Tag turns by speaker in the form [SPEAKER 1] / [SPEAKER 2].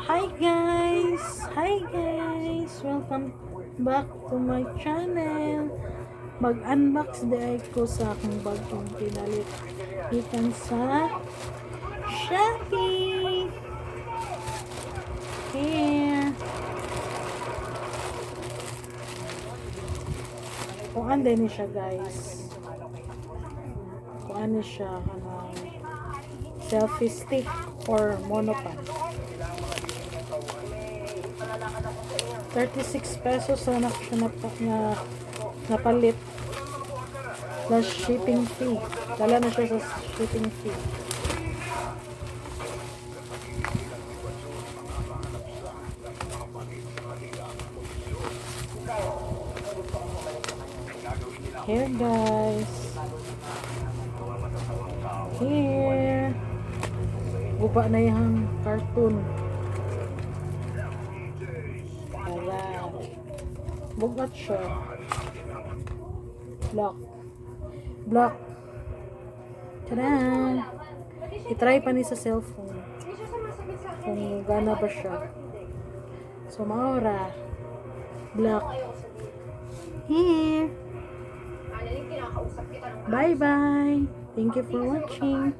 [SPEAKER 1] Hi guys! Hi guys! Welcome back to my channel. Mag-unbox diay ko sa akong bagong pinalit gikan sa Shopee. Here. Kuan din ni siya, guys. Kuan ni siya kanang selfie stick or monopod. 36 pesos na siya na napalit plus shipping fee. Dala na siya sa shipping fee. Here, guys. Here. Guba na yung cartoon. Tara. Bugat siya. Black. Black. Tadaan! I-try pa ni sa cellphone kung gana ba siya. So, maura. Black. Here. Bye-bye. Thank you for watching.